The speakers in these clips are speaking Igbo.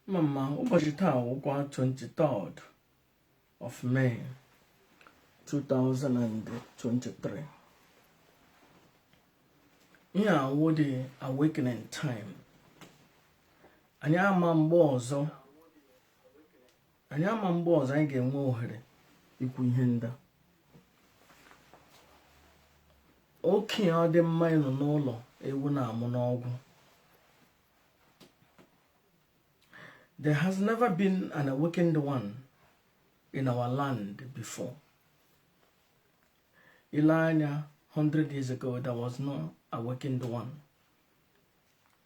Mma ụbọchị taa wụkwa 23rd of May 2023. Ihe a wụ the awakening time. Anyị ama mgbe ọzọ, anyị ama mgbe ọzọ anyị ga-enwe ohere ikwu ihe ndị a. Okenye ọ dị mma ịnọ n'ụlọ ewu na-amụ n'ọgbụ. There has never been an awakened one in our land before. I lee anya 100 years ago, there was no awakened one.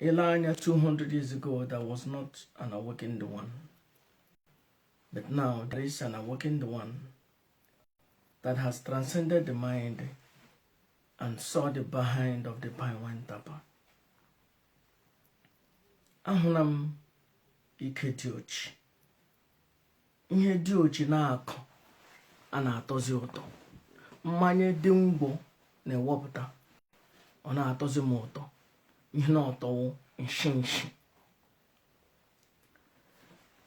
I lee anya 200 years ago, there was not an awakened one. But now there is an awakened one that has transcended the mind and saw the behind of the palm wine tapper. Ahụla m ike diochi. Ihe diochi na-akọ a na-atọzi ụtọ. Mmanya dị ngwọ na-ewepụta ọ na-atọzi m ụtọ. Ihe na-atọ wụ nshi nshi.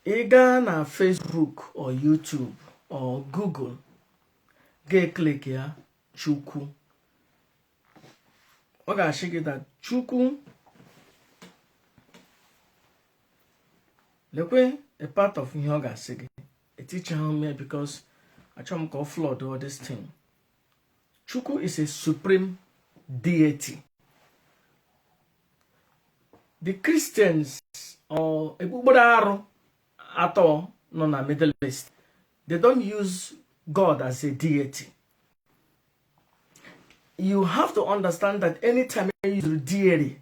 Ị gaa na Facebook or YouTube or Google, ga-eclick ya Chukwu, ọ ga-asị gị that Chukwu lekwe a part of ihe ọ ga-asị gị. Etichaghị m ya because achọghị m ka ọ flood all this thing. Chukwu is a supreme deity. The Christians or okpukpere arụ atọ nọ na Middle East, they don't use God as a deity. You have to understand that anytime you use deity,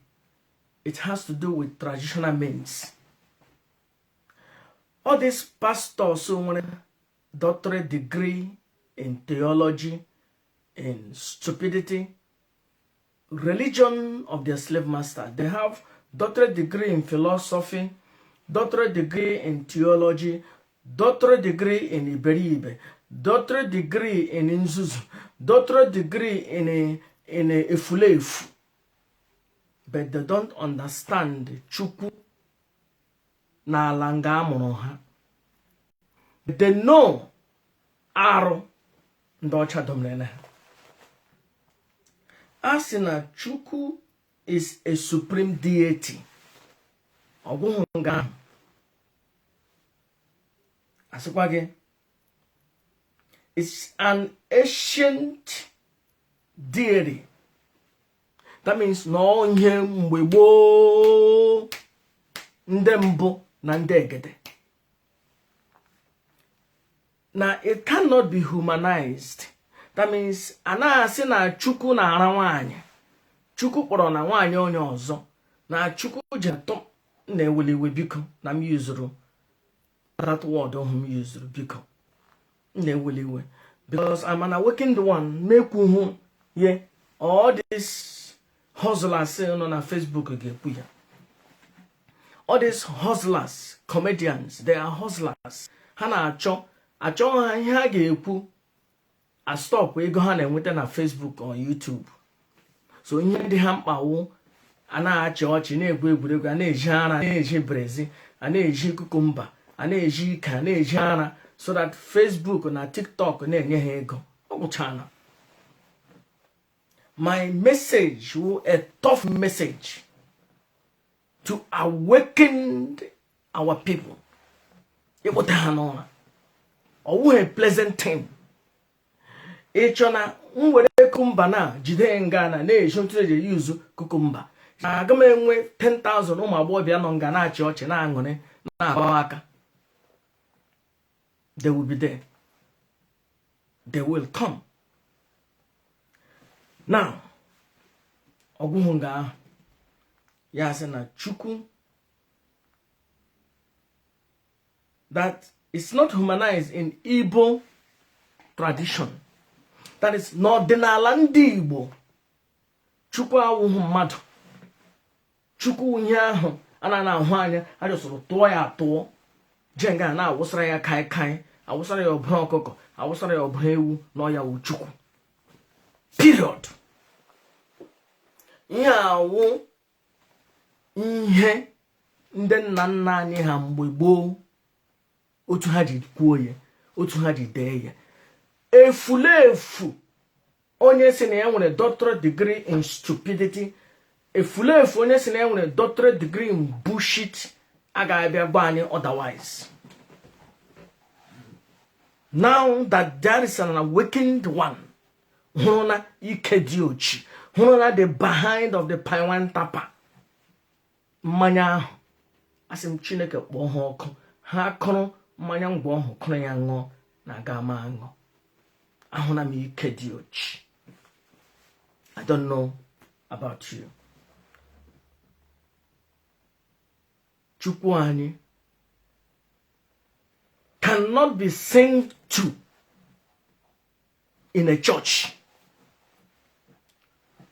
it has to do with traditional means. All these pastors nwere doctorate degree in theology, in stupidity, religion of their slave master. They have doctorate degree in philosophy, doctorate degree in theology, doctorate degree in iberibe, doctorate degree in nzuzu, doctorate degree in efulefu. But they don't understand Chukwu n'ala nga a mụrụ ha. They know arụ ndị ọcha domere ha. A sị na Chukwu is a supreme deity. Ọ gwụghị nga ahụ, asịkwa gị it's an ancient deity. That means na ọ ihe mgbe gboo, ndị mbụ na ndị egede, na it cannot be humanized. That means a na-asị na Chukwu na-ara nwaanyị, Chukwu kpọrọ na nwaanyị onye ọzọ, na Chukwu ji atọ na-eweli iwe. Biko, na m yuzuru that word ahụ m yuzuru, biko, m na-eweli iwe because I'm an awakened one. Mekwuhu ye all these hustlers nọ na Facebook ga-ekwu ya. All these hustlers, comedians, they are hustlers. Ha na-achọ achọ ha ihe ha ga-ekwu astop ego ha na-enweta na Facebook or YouTube. So ihe dị ha mkpa wụ a na-achị ọchị, na-egwu egwuregwu, a na-eji ara, na-eji brassiere, a na-eji cucumber, a na-eji ike, a na-eji ara, so that Facebook na TikTok na-enye ha ego. Ọ gwụchana. My message wụ a tough message to awaken our people, ịkpọta ha n'ụra. Ọ wụghị a pleasant thing. Ịchọ na m were cucumber na jide nga na na-eji otu eji eyuzu cucumber, aga m enwe 10,000 ụmụ agbọghọbịa nọ nga na-achị ọchị, na-aṅụrị, na-akụ aka. They will be there, they will come. Now, ọ gwụghị nga ahụ, ya sị na Chukwu that it's not humanized in Igbo tradition. That is, n'ọdịnala ndị Igbo, Chukwu awụghị mmadụ. Chukwu ihe ahụ a na ahụ anya, a jụsụrụ tụọ ya atụọ, jee nga na-awụsara ya kai kai, awụsara ya ọbara ọkụkọ, awụsara ya ọbara ewu, na ọ ya wụ Chukwu, period. Ihe awụ ihe Ndị nna nna anyị ha mgbe gboo, otu ha ji kwuo ya, otu ha ji dee ya, efulefu onye si na ya nwere doctorate degree in stupidity, efulefu onye si na ya nwere doctorate degree in bullshit, agaghị abịa gwa anyị otherwise. Now that there is an awakened one hụrụ na ike dị ochi, hụrụ na the behind of the palm tapa mmanya ahụ, asị m Chineke kpọọ ha ọkụ. Ha kụrụ mmanya ngwa ọhụ, kụrụ ya ṅụọ na aga ama aṅụ. Ahụna m ike dị ochi. I don't know about you. Chukwu anyị cannot be sing to in a church.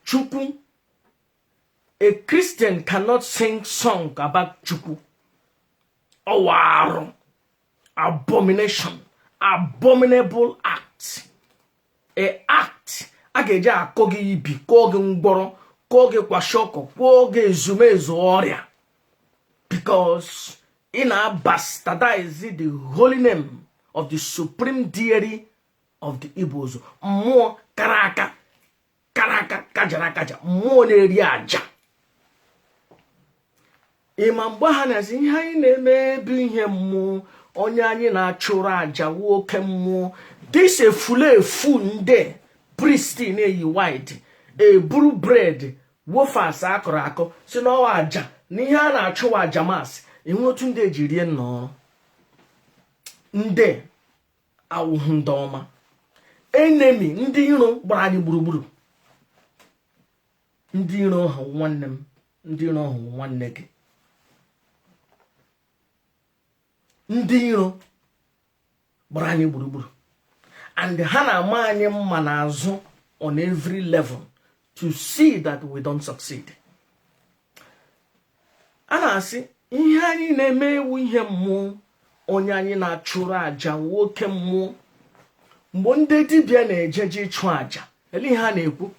Chukwu, a Christian cannot sing song about Chukwu. Ọwa arụ, abomination, abominable act, a act a ga-eji akọ gị ibi, kọọ gị mgbọrọ, kọọ gị kwashiorkor, kwụọ gị ezumezu ọrịa, because ị na-bastardize the holy name of the supreme deity of the Igbos. Mmụọ kara aka, kara aka, kajara akaja, mmụọ na-eri aja. Ịma mgbe ha na-esi ihe anyị na-eme bụ ihe mmụọ, onye anyị na-achụrụ aja wuo oke mmụọ. This efulefu ndị priest na-eyi white eburu bread, wafers akọrọ akọ, si n'ọwa aja na ihe a na-achụwa aja mass. Enwe otu ndị eji rie nna ọrụ. Ndị awụhụ ndị ọma, enemy, ndị iro gbara anyị gburugburu. Ndị iro ahụ nwanne m, ndị iro ahụ nwanne gị, ndị iro gbara anyị gburugburu, and ha na-ama anyị mma n'azụ on every level to see that we don't succeed. A na-asị ihe anyị na-eme ewu ihe mmụọ, onye anyị na-achụrụ aja nwoke mmụọ. Mgbe ndị dibịa na-ejeje ịchụ aja, ele ihe ha na-ekwu?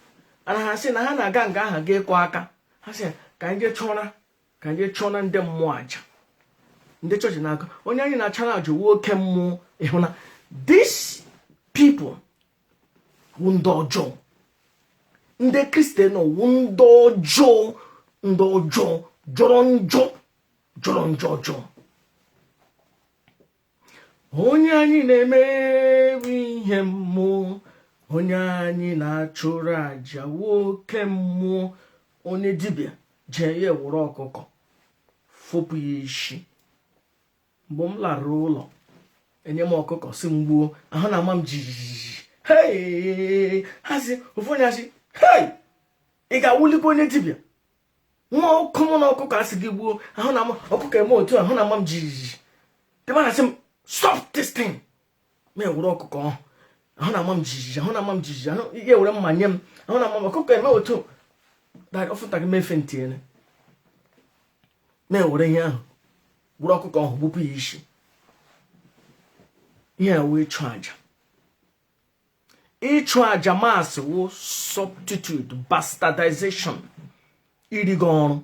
Ana ha sị na ha na-aga nga aha ga ịkụ aka. Ha sị ka anyị jee chụọra, ka anyị jee chụọra ndị mmụọ aja. Ndị chọọchị na-agụ onye anyị na-achara aja nwoke mmụọ. Ịhụ na these people wụ ndị ọjọọ, ndị Christian wụ ndị ọjọọ, ndị ọjọọ jọrọ njọ, jọrọ njọ ọjọọ. Onye anyị na-eme ihe mmụọ, onye anyị na-achụrụ aja nwoke mmụọ. Onye dibịa jee ya ewere ọkụkọ fopụ ya isi. Mgbe m lara ụlọ, enye m ọkụkọ si m gbuo. Ahụ na ama m jijiji. Hei, ha si ofu onye asị, hei, ị ga-awụlikwa onye dibịa nwa ọkụ mụ na ọkụkọ asị gị gbuo. Ahụ na ama ọkụkọ eme otu, ahụ na ama m jijiji. Dịba na sị m, "Stop this thing." Ma ewere ọkụkọ ahụ, ahụ na ama m jijiji, ahụ na ama m jijiji, ahụ ya ewere mma nye m, ahụ na ama m ọkụkọ eme otu ọfụta gị mefe ntinyere. Ma ewere ihe ahụ, were ọkụkọ ahụ gbupụ ya isi. Ihe a wee chụ aja, ịchụ aja mass wụ substitute bastardization, irigo ọrụ.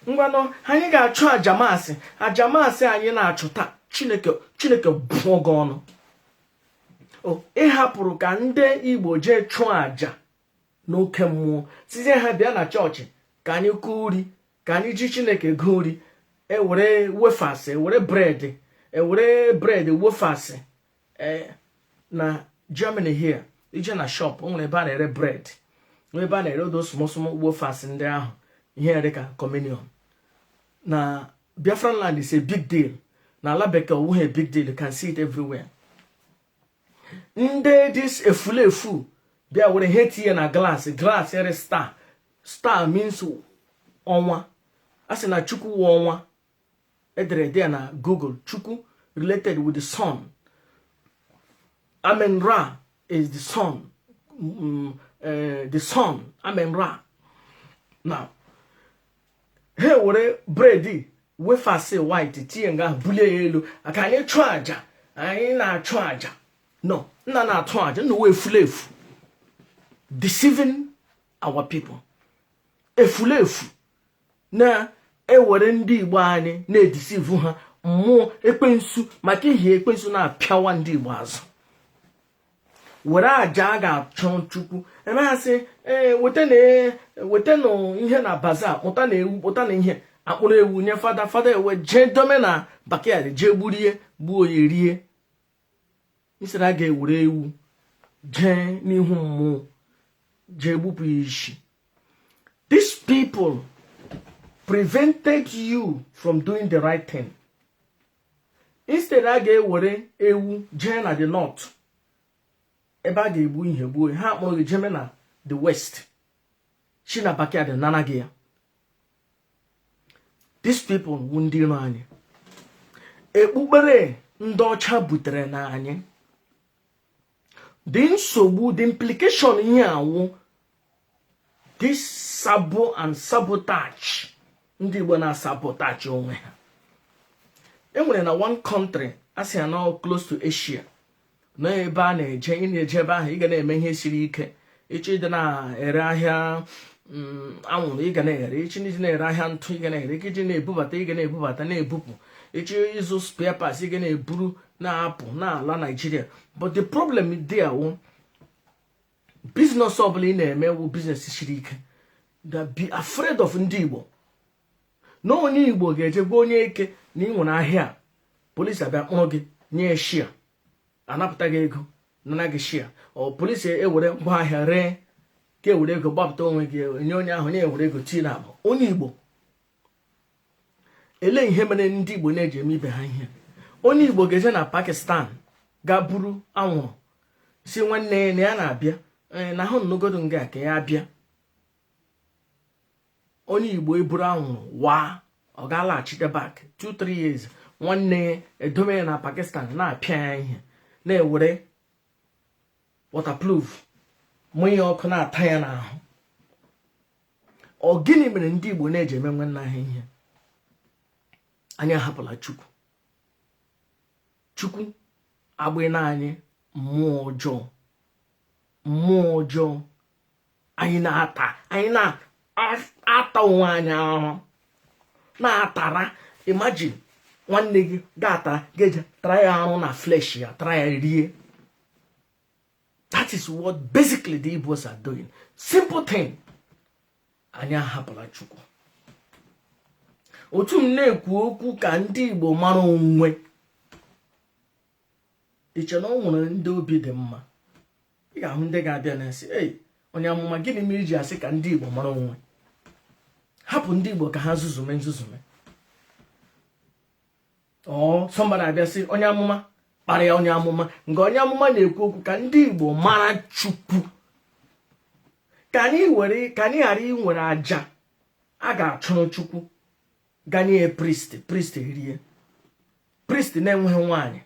Ngwanụ, anyị ga-achụ aja mass. Aja mass anyị na-achụ taa, Chineke, Chineke bụọ gị ọnụ. O ịhapụrụ ka ndị Igbo jee chụọ aja n'oke mmụọ, sizie ha bịa na chọọchị ka anyị kụọ uri, ka anyị ji Chineke gụọ uri. Ewere wafers, ewere bread, ewere bread, wafers. Na Germany here, ije na shop, o nwere ebe a na-ere bread, nwere ebe a na-ere odo small small wafers ndị ahụ, ihe dị ka communion. Na Biafran land is a big deal. Na ala bekee owughị a big deal. You can see it everywhere. Ndị this efulefu bịa were ihe tinye na glass, glass ere star. Star means ọnwa. A sị na Chukwu wụ ọnwa. Edere ede ya na Google, Chukwu related with the sun. Amen Ra is the sun, the sun, Amen Ra. Now ha were bread, wafers white, tinye nga ahụ, bulie ya elu ka anyị chụọ aja. Anyị na-achụ aja no nna na-atụ aja nna wee efulefu, deceiving our people. Efulefu na Ewere ndị Igbo anyị na-edeceive ha, mmụọ ekwensu, maka ihi ekwensu na-apịawa ndị Igbo azụ. Were aja a ga-achụ Chukwu, eme ha sị, ee, wetanụ ihe na bazaar, kpụta na ewu, kpụta na ihe akpụrụ ewu nye fada. Fada ewe jee dome na backyard, jee gburie, gbuo ya, rie. Isiri a ga-ewere ewu jee n'ihu mmụọ, jee gbupụ ya isi. These people prevented you from doing the right thing. Instead a ga-ewere ewu jee na the north ebe a ga-egbu ihe, gbuo, ha akpọrọ gị jeme na the west, chi na backyard nana gị ya. These people wu ndị iro anyị. Ekpukpere ndị ọcha butere na anyị dị nsogbu. The implication ihe awụ this sabo and sabotage. Ndị Igbo na sabotage onwe ha. Enwere na one country a sị ya nọ close to Asia, na ebe a na-eje, ị na-eje ebe ahụ, ị ga na-eme ihe siri ike. Ịchọ ịdị na-ere ahịa anwụrụ, ị ga na-ere. Ịchọ ịdị na-ere ahịa ntụ, ị ga na-ere. Iji na-ebubata, ị ga na-ebubata, na-ebupụ. Ịchọ ịzụ spare parts, ị ga na-eburu, na-apụ n'ala Nigeria. But the problem there wụ business ọbụla ị na-eme wụ business siri ike. That be afraid of ndị Igbo, na onye Igbo ga-eje gwa onye eke na ị nwere ahịa, polisi abịa kpụrụ gị, nye shia, anapụta gị ego, nana gị shia. Ọ polisi ewere ngwa ahịa ree ka ewere ego gbapụta onwe gị, nye onye ahụ, nye ewere ego tii na abụ onye Igbo. Elee ihe mere ndị Igbo na-eji eme ibe ha ihe? Onye Igbo ga-eje na Pakistan ga buru anwụrụ, si nwanne ya na ya na-abịa, na ahụ nnugodo nga ka ya bịa. Onye Igbo eburu anwụrụ waa, ọ ga-alaghachite back 2-3 years, nwanne ya edome ya na Pakistan, na-apịa ya ihe, na-ewere waterproof mụnye ọkụ, na-ata ya n'ahụ. Ọ gịnị mere ndị Igbo na-eji eme nwanne ha ihe? Anyị ahapụla Chukwu. Chukwu agbịna anyị mmụọ ọjọọ, mmụọ ọjọọ. Anyị na-ata, anyị na-ata onwe anyị ahụ, na-atara. Imagine nwanne gị ga-atara, ga-eje tara ya arụ na flesh ya, tara ya rie. That is what basically the Igbos are doing. Simple thing. Anyị ahapụla Chukwu. Otu m na-ekwu okwu ka ndị Igbo mara onwe iche na ọ nwere ndị obi dị mma. Ị ga-ahụ ndị ga-abịa na-asị, "Ei, onye amụma, gịnị mere iji asị ka ndị Igbo mara onwe? Hapụ ndị Igbo ka ha zuzume nzuzume." Ọ somebody abịa sị, "Onye amụma kparịa onye amụma." Nke onye amụma na-ekwu okwu ka ndị Igbo mara Chukwu, ka anyị were, ka anyị ghara inwere aja a ga-achụrụ Chukwu ganye priest, priest rie, priest na-enweghị nwaanyị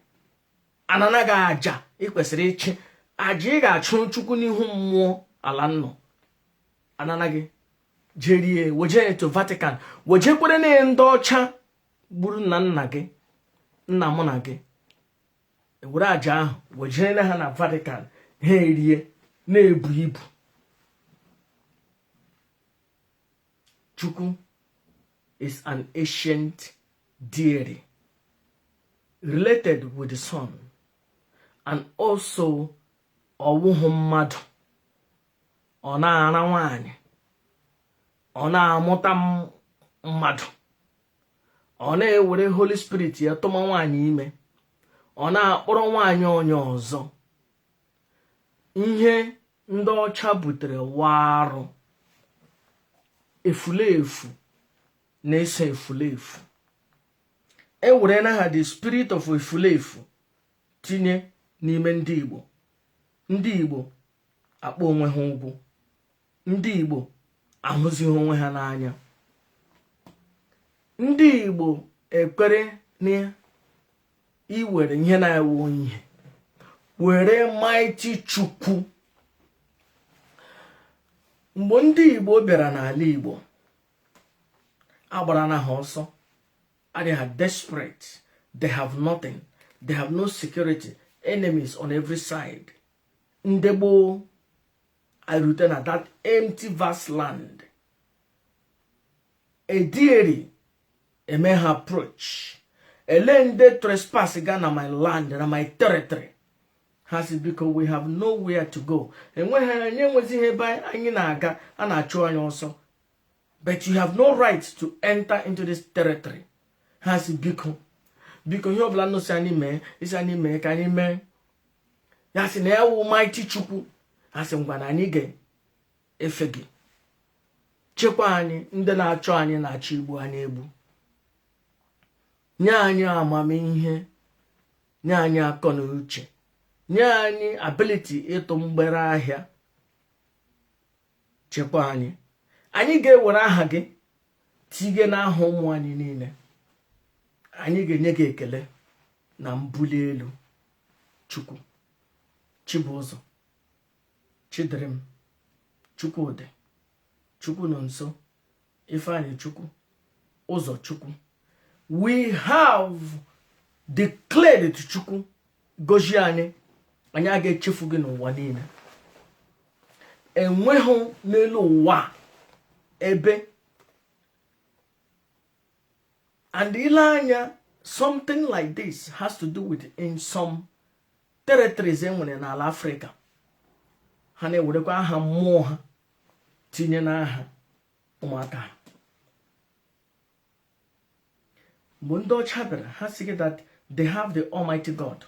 ananaghị aja. Ị kwesịrị ịchị aja ị ga-achụrụ Chukwu n'ihu mmụọ ala nnọ, ananaghị jerie, weje to Vatican, wejekwere na ndị ọcha gburu nna nna gị, nna mụ na gị, ewere aja ahụ wejere ha na Vatican, ha erie, na-ebu ibu. Chukwu is an ancient deity related with the sun and also ọwụhụ mmadụ. Ọ na-ara nwanyị, ọ na-amụta mmadụ, ọ na-ewere Holy Spirit ya tụma nwaanyị ime, ọ na-akpọrọ nwaanyị onye ọzọ. Ihe ndị ọcha butere warụ efulefu na-eso efulefu. Ewere na ha the spirit of efulefu tinye n'ime ndị Igbo. Ndị Igbo akpọ onwe ha ụgwụ, ndị Igbo ahụzighị onwe ha n'anya. Ndị Igbo ekwere na iwere ihe na-ewu ihe were mighty Chukwu. Mgbe ndị Igbo bịara n'ala Igbo, agbara na ha ọsọ. They are desperate, they have nothing, they have no security, enemies on every side. Ndị gboo erute na that empty vast land, edieri Eme ha approach. Ele ndị trespass ga na my land, na my territory? Ha si, "Biko, we have nowhere to go." Enweghị anyị, enwezighị ebe anyị na-aga, a na-achụ anyị ọsọ, but you have no right to enter into this territory. Ha si, "Biko, biko, ihe ọbụla nụ si anyị mee, isi anyị mee ka anyị mee." Ya sị na ya wụ mighty Chukwu. Ha sị, "Ngwa, na anyị ga-efe gị, chekwa anyị. Ndị na-achọ anyị na-achọ igbu anyị egbu. Nye anyị amamihe, nye anyị akọ na uche, nye anyị ability ịtụ mgbere ahịa. Chekwa anyị. Anyị ga-ewere aha gị tinye n'aha ụmụ anyị niile. Anyị ga-enye gị ekele na mbuli elu. Chukwu Chibụzọ, Chidịrịm, Chukwudị, Chukwu nọ nso, Ifeanyị Chukwu, Ụzọ Chukwu." We have declared to Chukwu, gozie anyị. Anyị aga echefu gị n'ụwa niile. Enweghị n'elu ụwa ebe and ile anya, something like this has to do with in some territories e nwere n'ala Afrịka. Ha na-ewerekwa aha mmụọ ha tinye n'aha ụmụaka ha. Mgbe ndị ọcha bịara, ha sị gị that they have the Almighty God,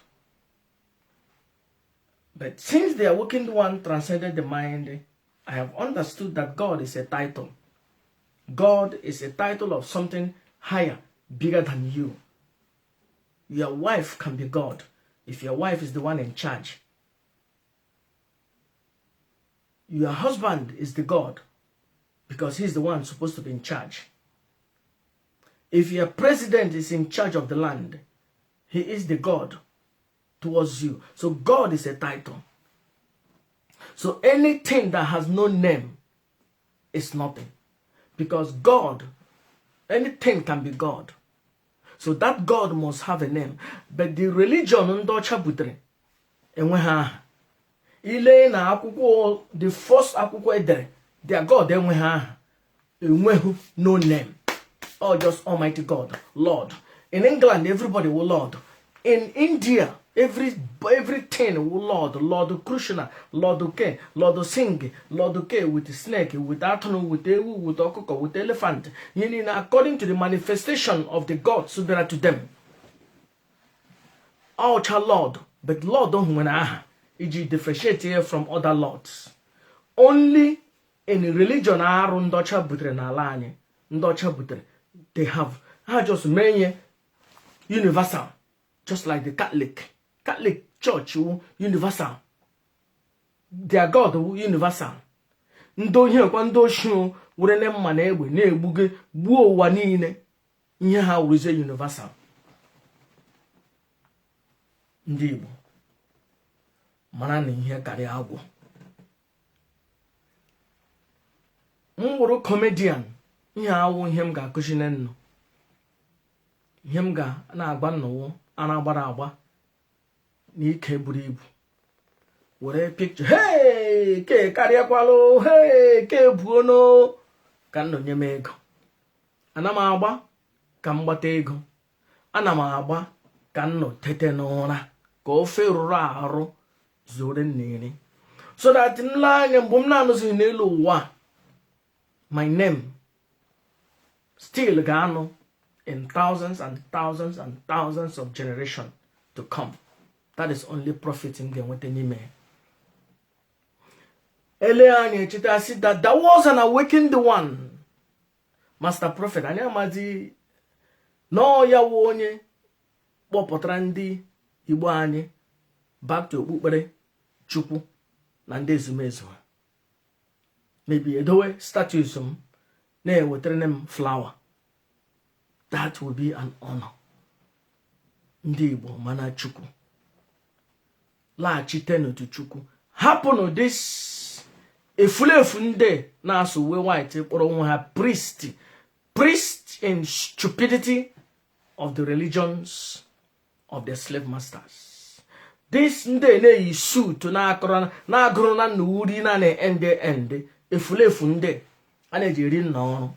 but since the awakened one transcended the mind, I have understood that God is a title. God is a title of something higher, bigger than you. Your wife can be God if your wife is the one in charge. Your husband is the God because he's the one supposed to be in charge. If your president is in charge of the land, he is the God towards you. So God is a title. So anything that has no name is nothing. Because God, anything can be God. So that God must have a name. But the religion ndị ọcha butere enweghị aha. Ile na akwụkwọ, the first akwụkwọ edere, their God enweghị aha, enweghị, no name, or just Almighty God, Lord. In England, everybody will Lord. In India, everything will Lord, Lord Krishna, Lord K, Lord Singh, Lord K with snake, with atụrụ, with ewu, with ọkụkọ, with elephant. Ihe niile according to the manifestation of the gods bịara to them. Ọcha Lord, but Lord ahụ nwere aha iji differentiate ya from other lords. Only in religion arụ ndị ọcha butere n'ala anyị, ndị ọcha butere, they have ha just mee ihe universal, just like the Catholic Church wu universal, their God wu universal. Ndị ohi kwa, ndị oshi were ne mma na egbe na-egbuge gbuo ụwa niile, ihe ha wuruzie universal. Ndị Igbo mara na ihe karịa agwụ. M wụrụ comedian, ihe awụ ihe m ga-akụzi nnụ, ihe m ga na-agba nnụwụ ara gbara agba na ike buru ibu were picture. Hey, ke karịakwalụ. Hey, ke buono ka nnụ nye m ego. Ana m agba ka m gbata ego. Ana m agba ka nnụ tete n'ụra, ka ofe rụrụ arụ zuore nna, so that m lee anya mgbe m na-anụzighị n'elu ụwa, my name still ga-anọ in thousands and thousands and thousands of generation to come. That is only profit m ga-enweta n'ime ya. Ele anya echeta sị that there was an awakened one, Master Prophet. Anyị amazi nọọ ya wụ onye kpọpụtara ndị Igbo anyị back to okpukpere Chukwu na ndị ezumezu ha. Maybe edowe statues m, na-ewetara m flower. That will be an honor. Ndị Igbo, mana Chukwu laghachite n'otu Chukwu. Hapụnụ this efulefu ndị na-asụ uwe white kpọrọ onwe ha priest, priest in stupidity of the religions of the slave masters. This ndị na-eyi suit na-agụrụ na nna uri na na-ende ende, efulefu ndị a na-eji eri nna ọrụ.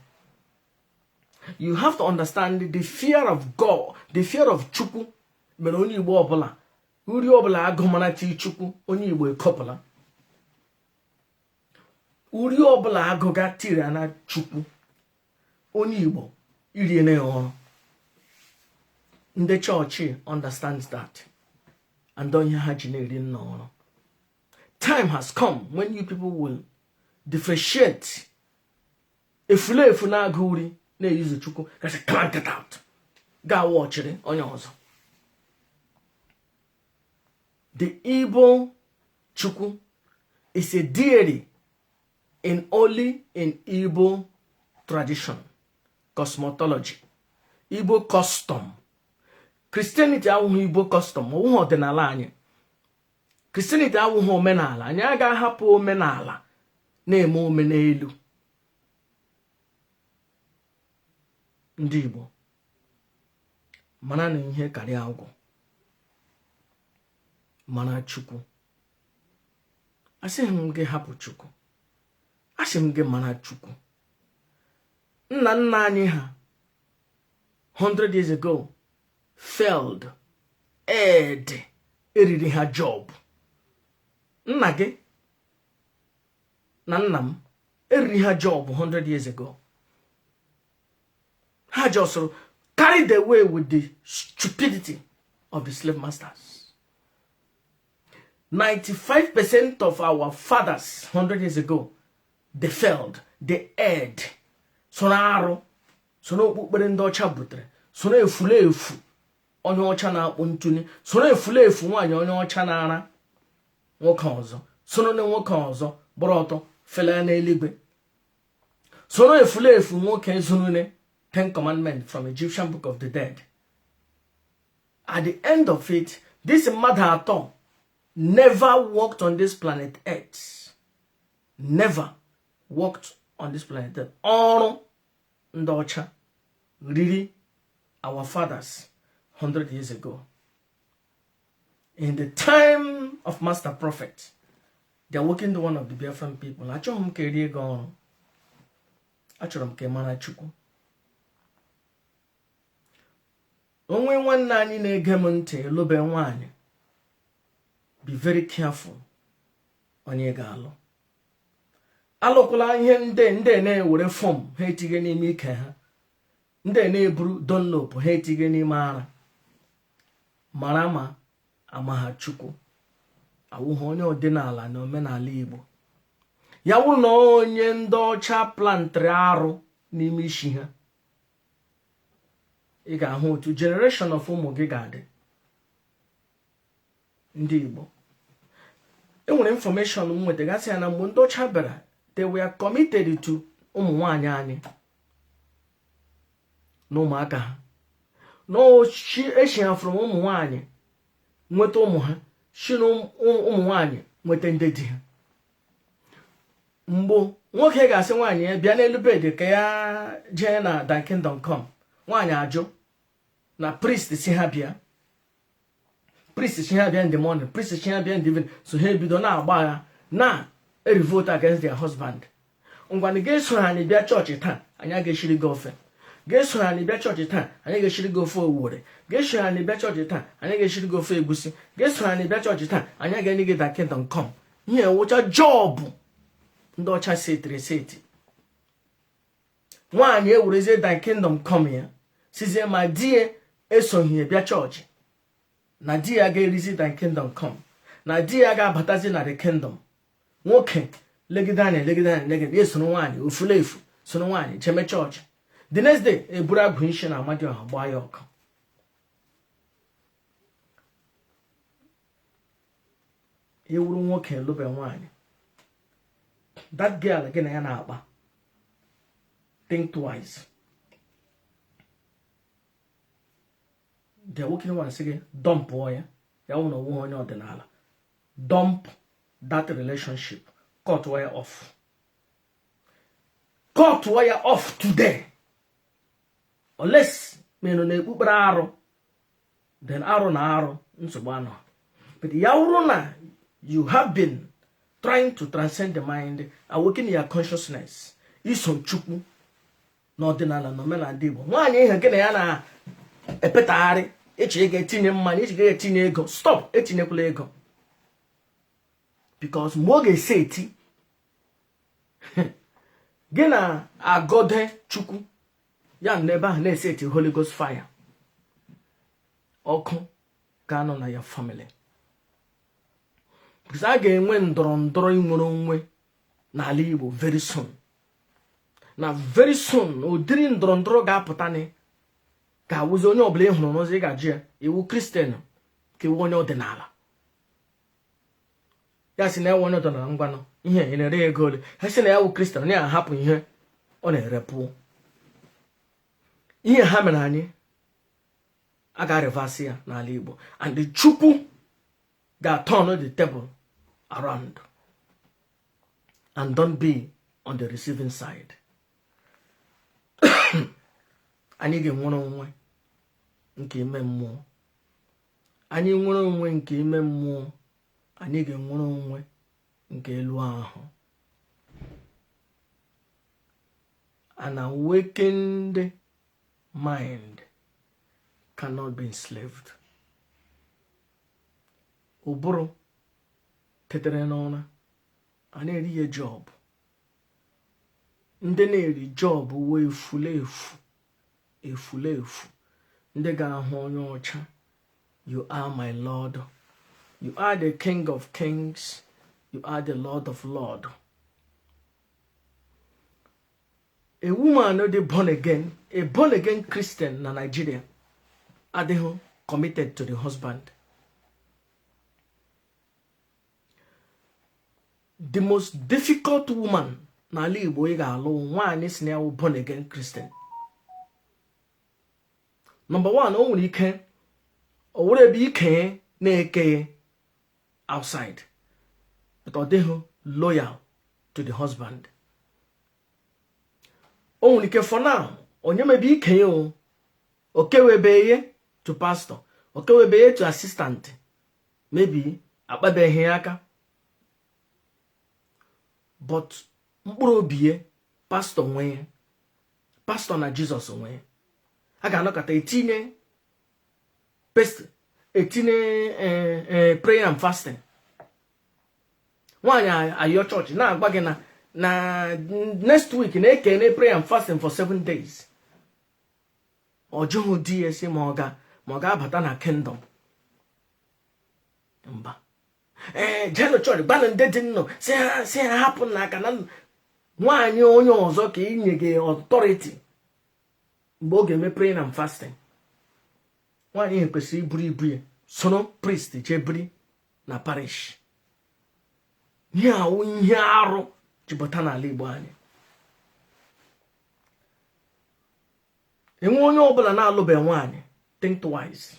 You have to understand the fear of God, the fear of Chukwu mere onye Igbo ọbụla uri ọbụla agụ mara chi Chukwu onye Igbo ekopụla uri ọbụla agụga tiri na Chukwu onye Igbo iriene ya ọrụ. Ndị chọọchị understands that and onye ha ji na-eri nna ọrụ. Time has come when you people will differentiate efulefu na-agụ uri na-eyuzu Chukwu gasị, come and get out, gaa wọchịrị onye ọzọ. The Igbo Chukwu is a deity in only in Igbo tradition, cosmology, Igbo custom. Christianity awụghị Igbo custom, ọwụghị ọdịnala anyị. Christianity awụghị omenala anyị. Agaghị ahapụ omenala na-eme omenelu. Ndị Igbo mara na ihe karịa agwụ mara Chukwu. Asịghị m gị hapụ Chukwu, asị m gị mara Chukwu. Nna nna anyị ha 100 years ago failed ed eriri ha job. Nna gị na nna m eriri ha job 100 years ago. Ha just carried away with the stupidity of the slave masters. 95% of our fathers 100 years ago, they failed, they erred, soro arụ, soro okpukpere ndị ọcha butere, soro efulefu onye ọcha na-akpụ ntụni, soro efulefu nwaanyị onye ọcha na-ara nwoke ọzọ, soro na nwoke ọzọ gbara ọtọ fela n'eluigwe, soro efulefu nwoke zurune Ten Commandments from Egyptian Book of the Dead. At the end of it, this mmadụ atọ never walked on this planet Earth. Never walked on this planet Earth. Ọrụ ndị ọcha riri our fathers 100 years ago. In the time of Master Prophet, they are working the one of the Biafran people. Achọghị m ka erie gị ọrụ. Achọrọ m ka ị mara Chukwu. Onwe nwanne anyị na-ege m ntị lụbe nwaanyị, be very careful onye ga-alụ. Alụkwala ihe ndị ndị na-ewere foam ha etinye n'ime ike ha, ndị na-eburu Dunlop ha etinye n'ime ara. Mara ma amaha Chukwu awụghị onye ọdịnala na omenala Igbo. Ya wụrụ na onye ndị ọcha plantịrị arụ n'ime isi ha, ị ga-ahụ otu generation of ụmụ gị ga-adị. Ndị Igbo, enwere information m nwetagasị ya na mgbe ndị ọcha bịara, they were committed to ụmụ nwaanyị anyị na ụmụaka ha na echi ha from ụmụ nwaanyị nweta ụmụ ha, si na ụmụ nwaanyị nweta ndị di ha. Mgbe nwoke ga-asị nwaanyị ya bịa n'elu bed ka ya jee na thy kingdom come, nwaanyị ajụ na priest si ha bịa, priest si ha bịa in the morning, priest si ha bịa in the evening. So ha ebido na-agba agha na revolt against their husband. Ngwanụ, ga-eso anyị bịa chọọchị taa, anyị ga-eshiri gị ofe. Ga-eso anyị bịa chọọchị taa, anyị ga-eshiri gị ofe owere. Ga-eso anyị bịa chọọchị taa, anyị ga-eshiri gị ofe egusi. Ga-eso anyị bịa chọọchị taa, anyị ga-enye gị thy kingdom come. Ihe wụcha job ndị ọcha setịrị eseti. Nwaanyị ewerezie thy kingdom come ya sizie ma di ya esoghị bịa chọọchị, na di ya ga-erizi thy kingdom come, na di ya ga-abatazi na the kingdom. Nwoke legide anya, legide anya, legide ya, soro nwaanyị ofulefu, soro nwaanyị jeme chọọchị. The next day eburu agwụ isi na Amadioha gbaa ya ọkụ. Ị wụrụ nwoke lụbe nwaanyị, that girl gị na ya na-akpa, think twice. The awakening one sị gị dumpụọ ya, ya wụ na ọ wụghị onye ọdịnala, dump that relationship, cut ya off, cut ya off today, unless ma ị nọ n'ekpukpere arụ, then arụ na arụ nsogbu anọ. But ya wụrụ na you have been trying to transcend the mind, awaken your consciousness, iso Chukwu. N'ọdịnala na omenala ndị Igbo, nwaanyị ihe gị na ya na-epetagharị, echi ị ga-etinye mmanya, echi ga-etinye ego, stop, etinyekwala ego, because mgbe ọ ga-ese eti gị na-agọde Chukwu ya n'ebe ahụ na-ese eti Holy Ghost fire, ọkụ ga-anọ na ya family, because a ga-enwe ndọrọ ndọrọ inwere onwe n'ala Igbo very soon. Na very soon, ụdịrị ndọrọ ndọrọ ga-apụta na ga-awụzi onye ọbụla ị hụrụ n'ụzọ, ị ga-ajụ ya, ị wụ Christian ka ị wụ onye ọdịnala? Ya sị na ya wụ onye ọdịnala, ngwanụ, ihe ị na-ere ego ole? Ha sị na ya wụ Christian, ya ahapụ ihe ọ na-ere pụọ. Ihe ha mere anyị, a ga-reverse ya n'ala Igbo, and the Chukwu ga-turn the table around, and don't be on the receiving side. Anyị ga-enwere onwe nke ime mmụọ. Anyị nwere onwe nke ime mmụọ, anyị ga-enwere onwe nke elu ahụ. An awakened mind cannot be enslaved. Ụbụrụ tetere n'ụra, a na-eri ya job. Ndị na-eri job wee efulefu efulefu ndị ga-ahụ onye ọcha. You are my Lord, you are the King of kings, you are the Lord of lord. A woman dị born again, a born again Christian na Nigeria adịghị committed to the husband. The most difficult woman n'ala Igbo ị ga-alụ, nwaanyị sị na ya wụ born again Christian. Number one, o nwere ike o nwere ebe ike na-eke outside, but ọ dịghị loyal to the husband. O nwere ike for now onye mebe ike ya, o kewebe ihe to pastor, o kewebe ihe to assistant, maybe akpabeghị ya aka, but mkpụrụ obi ya, pastor nwee, pastor na Jizọs nwee. A ga-anọkọta etinye etinye prayer and fasting. Nwaanyị ayọ chọọchị na-agwa gị na na next week na-ekene prayer and fasting for 7 days. Ọ jụghị di ya sị ma ọ ga-abata na kingdom. Mba, ee, jenụ chọọchị, gbanụ ndị dị nnọ, si ha hapụ n'aka na nwaanyị onye ọzọ ka inye gị authority mgbe ọ ga-eme praying and fasting. Nwaanyị ihe kwesịrị iburu ibu ya soro priest jee biri na parish. Ihe awụ ihe arụ jupụta n'ala Igbo anyị. Enwe onye ọbụla na-alụbeghị nwaanyị, think twice.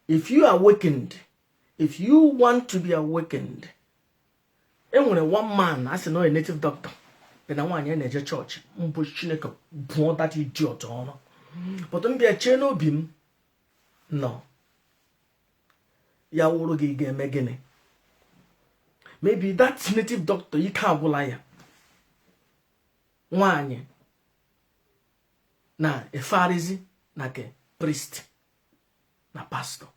If you are awakened, if you want to be awakened, enwere one man a sị na ọ native doctor bụ na nwaanyị na-eje chọọchị mbụ. Chineke bụọ that idiot ọnụ, but m bịa chee n'obi m nọ ya wụrụ gị, ga-eme gịnị? Maybe that native doctor, ike agwụla ya. Nwaanyị na-efegharịzi na ke priest na pastor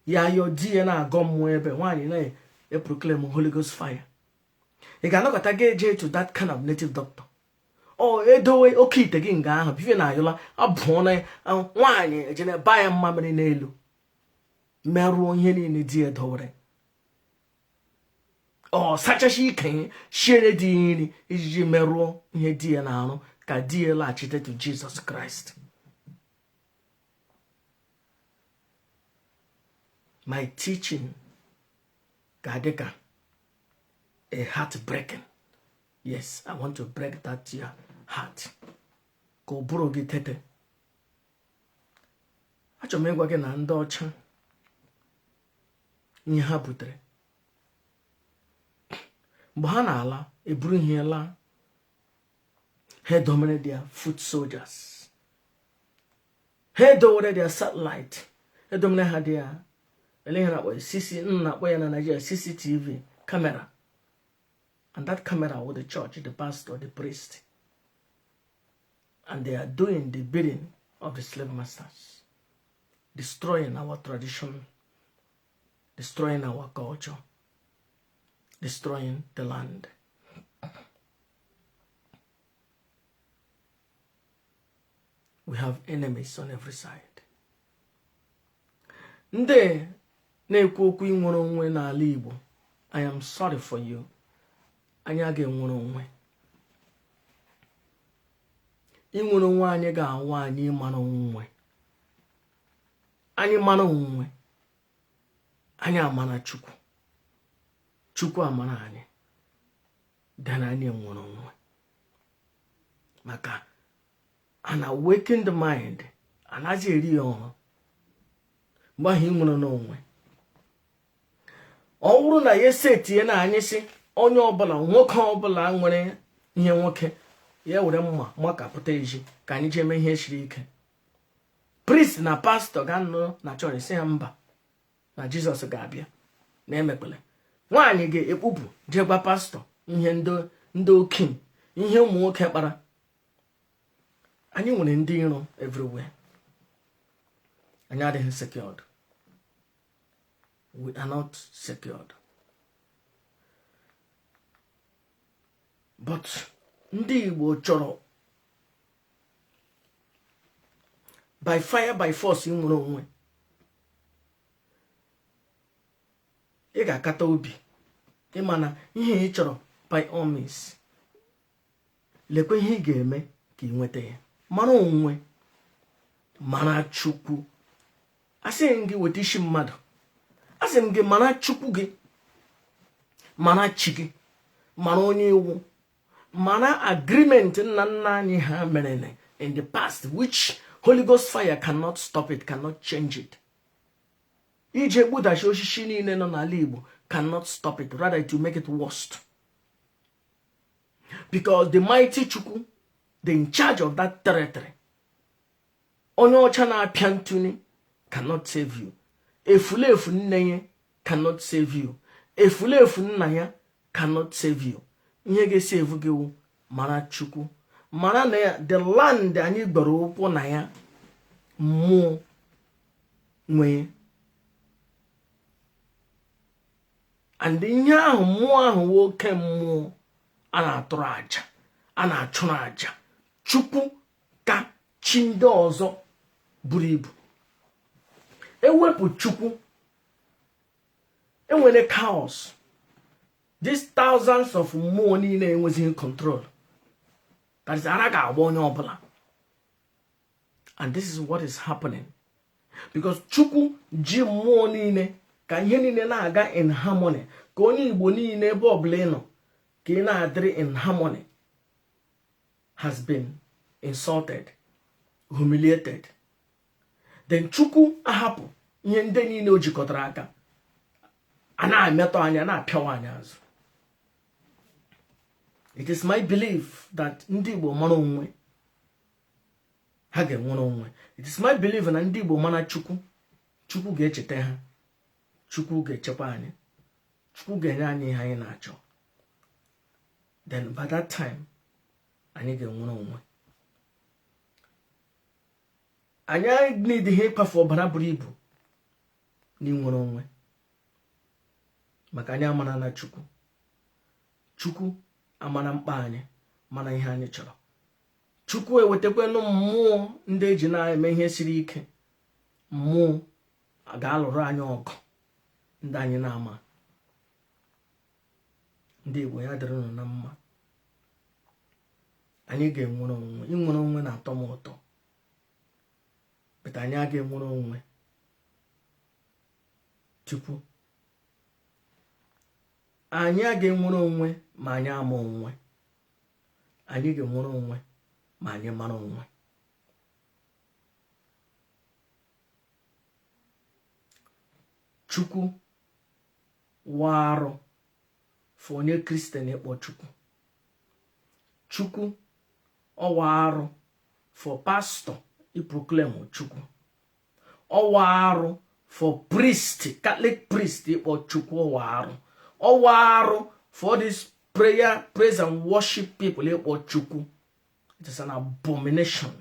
ya, yọ di ya na-agọ mmụọ, ebe nwaanyị na-eproclaim Holy Ghost fire. Ị ga-anọkọta ga eje to that kind of native doctor? Ọ edowe oke ite gị nga ahụ bife na ayụla abụọ na nwaanyị ejene ba ya mmamịrị n'elu, merụọ ihe niile di ya dowere. Ọ sachasị ike shiere di ya nri ijiji merụọ ihe di ya na-arụ ka di ya laghachite to Jesus Christ. My teaching ga-adị ka a heart breaking. Yes, I want to break that your heart ka ụbụrụ gị tete. Achọrọ m ịgwa gị na ndị ọcha, ihe ha butere mgbe ha na-ala, eburu ihe laa, ha edomere their foot soldiers, ha edowere their satellite, edomere ha their ele ihe na-akpọ CC, m na-akpọ ya na Nigeria CCTV camera. And that camera with the church, the pastor, the priest. And they are doing the bidding of the slave masters, destroying our tradition, destroying our culture, destroying the land. We have enemies on every side. Ndị na-ekwu okwu inwere onwe n'ala Igbo, I am sorry for you. Anyị agaghị enwere onwe. Inwere onwe anyị ga-awụ anyị mara onwe. Anyị mara onwe. Anyị amara Chukwu. Chukwu amara anyị. Then anyị enwere onwe. Maka an awakened mind anaghị eri ya ọrụ. Mgbe ahụ ị nwere n'onwe. Ọ bụrụ na ya esetie na anyị sị onye ọbụla, nwoke ọbụla nwere ihe nwoke ya were mma makapụta ezi ka anyị jee mee ihe siri ike, priest na pastọ ga-anọ na chọọchị sị ha mba, na Jizọs ga-abịa na emekpele. Nwaanyị ga-ekpupụ jee gwa pastọ ihe ndị okenye, ihe ụmụ nwoke kpara. Anyị nwere ndị iro everywhere. Anyị adịghị secured. We are not secured. But ndị Igbo chọrọ by fire by force inwere onwe. Ị ga-akata obi ịma na ihe ị chọrọ by all means. Lekwa ihe ị ga-eme ka ị nweta ya. Mara onwe, mara Chukwu. Asị m gị weta isi mmadụ. Asị m gị mara Chukwu gị, mara chi gị, mara onye iwu, mara agreement nna nna anyị ha mere in the past, which Holy Ghost fire cannot stop it, cannot change it. Ije gbudachi osisi niile nọ n'ala Igbo cannot stop it, rather it will make it worst. Because the mighty Chukwu, the in charge of that territory, onye ọcha na-apịa ntụni cannot save you. Efulefu nne ya cannot save you. Efulefu nna ya cannot save you. Ihe ga-esave gị wụ mara Chukwu, mara na ya the land anyị gbara ụkwụ na ya mmụọ nwee. And ihe ahụ mmụọ ahụ wụ oke mmụọ a na-atụrụ aja, a na-achụrụ aja. Chukwu ka chi ndị ọzọ buru ibu. Ewepụ Chukwu, enwere chaos. These thousands of mmụọ niile enwezighị control. That is, ara ga-agba onye ọbụla. And this is what is happening. Because Chukwu ji mmụọ niile ka ihe niile na-aga in harmony, ka onye Igbo niile ebe ọbụla ị nọ ka ị na-adịrị in harmony, has been insulted, humiliated. Then Chukwu ahapụ ihe ndị niile o jikọtara aka a na-emetọ anya, na-apịawa anya azụ. It is my belief that ndị Igbo mara onwe ha ga-enwere onwe. It is my belief na ndị Igbo mara Chukwu, Chukwu ga-echeta ha, Chukwu ga-echekwa anyị, Chukwu ga-enye anyị ihe anyị na-achọ. Then by that time anyị ga-enwere onwe. Anyị need ihe ịkpafu ọbara buru ibu n'inwere onwe, maka anyị amara na Chukwu. Chukwu amara mkpa anyị, mana ihe anyị chọrọ. Chukwu ewetakwanụ mmụọ ndị eji na-eme ihe siri ike. Mmụọ ga-alụrụ anyị ọgụ ndị anyị na-ama. Ndị Igbo, ya dịrị unu na mma. Anyị ga-enwere onwe. Inwere onwe na-atọ m ụtọ, but anyị aga enwere onwe tupu anyị aga enwere onwe ma anyị ama onwe. Anyị ga-enwere onwe ma anyị mara onwe. Chukwu warụ for onye Kristian ịkpọ Chukwu. Chukwu ọwa arụ for pastor iproclaim Chukwu. Ọwa arụ for priest, Catholic priest ịkpọ Chukwu ọwa arụ. Ọwa arụ for this Prayer, praise and worship people ịkpọ Chukwu, it is an abomination,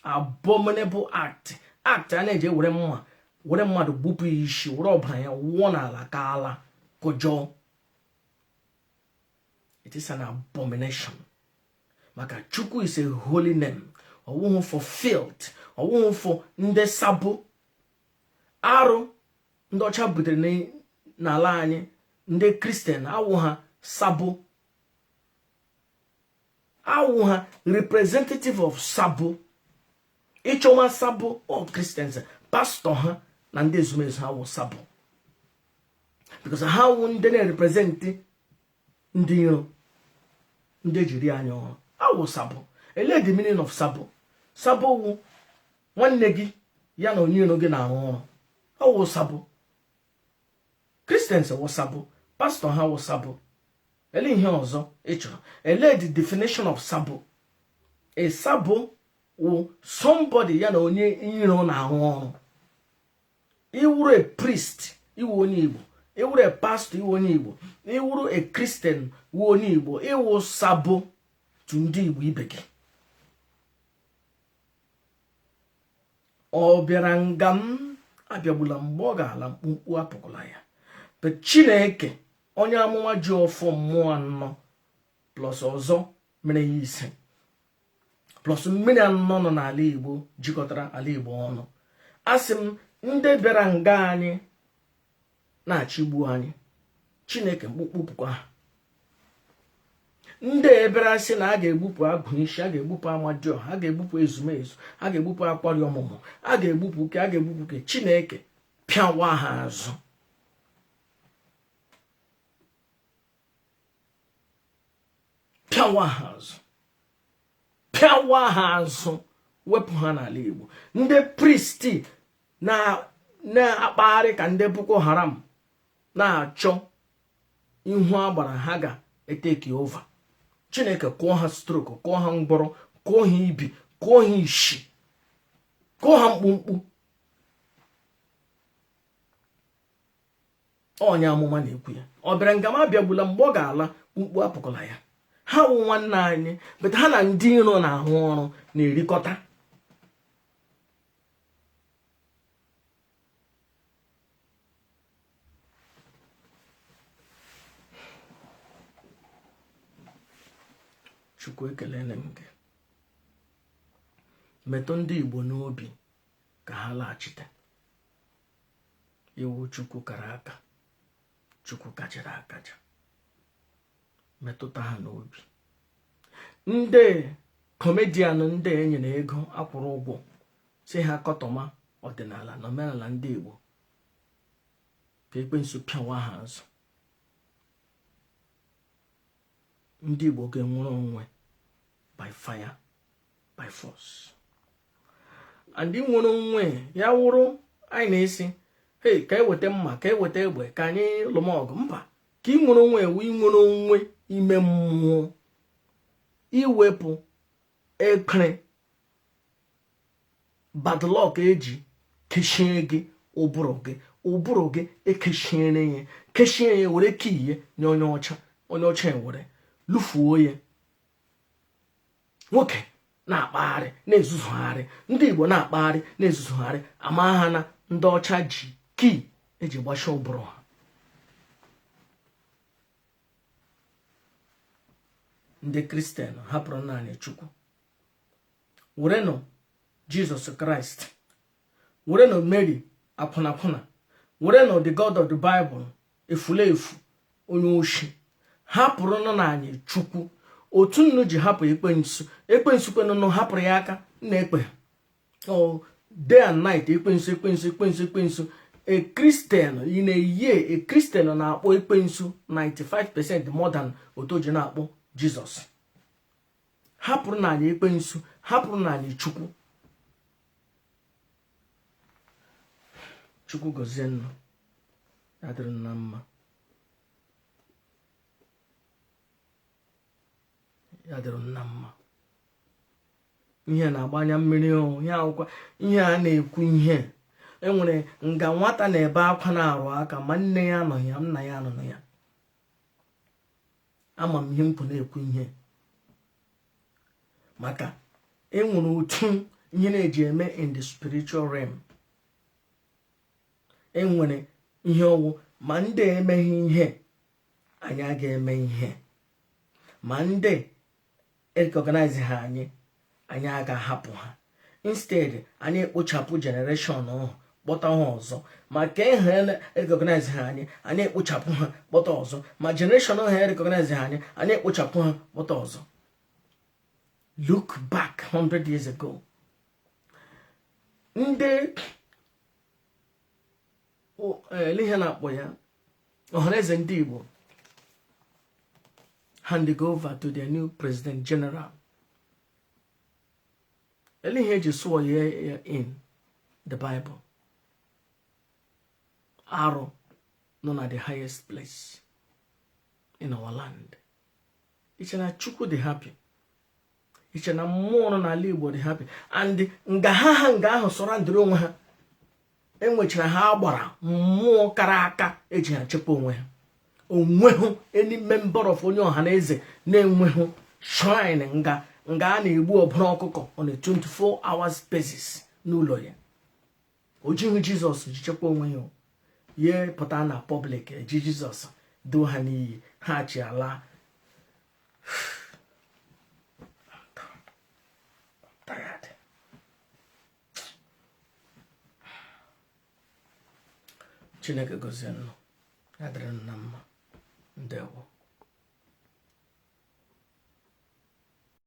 abominable act. Act a na-eji were mma were mmadụ gbupụ ya isi, were ọbara ya wụọ n'ala ka ala kụjọọ. It is an abomination, maka Chukwu is a holy name. Ọwụhụ for filth, ọwụhụ for ndị sabo arụ ndị ọcha butere n'ala anyị. Ndị Christian awụ ha sabo, awụ ha representative of sabo. Ịchọma sabo, all Christians, pastor ha na ndị ezumezu ha wụ sabo, because ha wụ ndị na-represent ndị iro, ndị ejiri anya ọrụ awụ sabo. Ele the meaning of sabo? Sabo wụ nwanne gị ya na onye iro gị na-arụ ọrụ, ọwụ sabo. Christians wụ sabo, pastor ha wụ sabo. Ele ihe ọzọ ị chọrọ? Ele the definition of sabo? A sabo wụ somebody ya na onye iro na-arụ ọrụ. Iwuru a priest, iwu onye Igbo. Iwuru a pastor, iwu onye Igbo. Iwuru a Christian, wu onye Igbo. Iwu sabo to ndị Igbo ibe gị. Ọ bịara nga m abịagbula, mgbe ọ ga-ala mkpumkpu apụkwala ya. But Chineke, onye amụma ji ọfọ mmụọ anọ plus ọzọ mere ya ise, plus mmiri anọ nọ n'ala Igbo jikọtara ala Igbo ọnụ, asị m ndị bịara nga anyị na-achịgbu anyị, Chineke mkpukpupụkwa ha. Ndị ebere asị na a ga-egbupụ agụ isi, a ga-egbupụ amadioha, a ga-egbupụ ezumezu, a ga-egbupụ akwari ọmụmụ, a ga-egbupụ ke, a ga-egbupụ ke, Chineke pịawa ha azụ. Pịawa ha azụ, pịawa ha azụ, wepụ ha n'ala Igbo. Ndị priest na-akpagharị ka ndị Boko Haram na-achọ ihu agbara ha ga-etake over, Chineke kụọ ha stroke, kụọ ha mgbọrọ, kụọ ha ibi, kụọ ha ishi, kụọ ha mkpumkpu. Onye amụma na-ekwu ya. Ọ bịara nga m abịagbula, mgbe ọ ga-ala mkpu apụkwala ya. Ha wụ nwanne anyị, but ha na ndị iro na-arụ ọrụ na-erikọta. Chukwu ekelele m gị, metụ ndị Igbo n'obi ka ha laghachite. Iwu Chukwu kara aka, Chukwu kachara akaja, metụta ha n'obi. Ndị comedian, ndị e nyere ego, akwụrụ ụgwọ si ha kọtọma ọdịnala na omenala ndị Igbo, ka ekwensu pịawa ha azụ. Ndị Igbo ga-enwere onwe by fire by force. And nwere onwe ya wụrụ anyị na-esi hey, ka eweta mma, ka eweta egbe, ka anyị lụma ọgụ. Mba, ka ị nwere onwe ewu, inwere onwe ime mmụọ, iwepụ ekpere padlock eji kechie gị ụbụrụ gị, ụbụrụ gị ekechiere ya, kechie ya, were key ya nye onye ọcha, onye ọcha ewere lụfuo ya. Nwoke na-akpagharị na-ezuzugharị, ndị Igbo na-akpagharị na-ezuzugharị, ama ha na ndị ọcha ji key eji gbachie ụbụrụ ha. Ndị Christian hapụrụ naanị Chukwu, werenụ Jizọs Kraịst, werenụ Mary akwụnakwụna, werenụ the God of the Bible efulefu onye oshi, hapụrụ nụ na anyị Chukwu. Otu nnu ji hapụ ekwensu, ekwensu kwenụnụ hapụrụ ya aka na-ekpe day and night, ekwensu, ekwensu, ekwensu, ekwensu. A Christian in a year, a Christian na-akpọ ekwensu 95% more than otu o ji na-akpọ Jizọs. Hapụrụ na anyị ekwensu, hapụrụ na anyị Chukwu. Chukwu gọzie nnụ, ya dịrị na mma, ya dịrị na mma. Ihe na-agba anya mmiri o, ihe akwụkwọ ihe a na-ekwu, ihe enwere nga nwata na-ebe akwa na-arụ aka ma nne ya anọghị ya, nna ya anọghị ya. Ama m ihe m kwụ na-ekwu ihe maka enwere otu ihe na-eji eme in the spiritual realm. Enwere ihe ọwụ ma ndị emeghị ihe anyị aga eme ihe, ma ndị recognize ha anyị, anyị aga hapụ ha. Instead anyị ekpochapụ generation ahụ kpọta ha ọzọ, ma ka ha recognize ha anyị, anyị ekpochapụ ha kpọta ọzọ, ma generation ahụ recognize ha anyị, anyị ekpochapụ ha kpọta ọzọ. Look back 100 years ago, ndị ihe na-akpọ ya Ọhaneze Ndị Igbo hand over to their new president general. Ele ihe eji sụọ ya in the Bible? Arụ nọ na the highest place in our land. Iche na Chukwu dị happy? Iche na mmụọ nọ n'ala Igbo dị happy? And nga ha ha nga ahụ sọrọ ndịrị onwe ha, enwechara ha agbara mmụọ kara aka eji ha chekwa onwe ha. Onweghị any member of onye ọha na eze na-enweghị shrine nga nga a na-egbu ọbụla ọkụkọ on a 24 hours basis n'ụlọ ya. O jighị Jizọs ji chekwa onwe ya. Ya pụta na public eji Jizọs doo ha n'iyi, ha chi ala. Tired. Chineke gozie nnụ, ya dịrị na mma. Ndewo.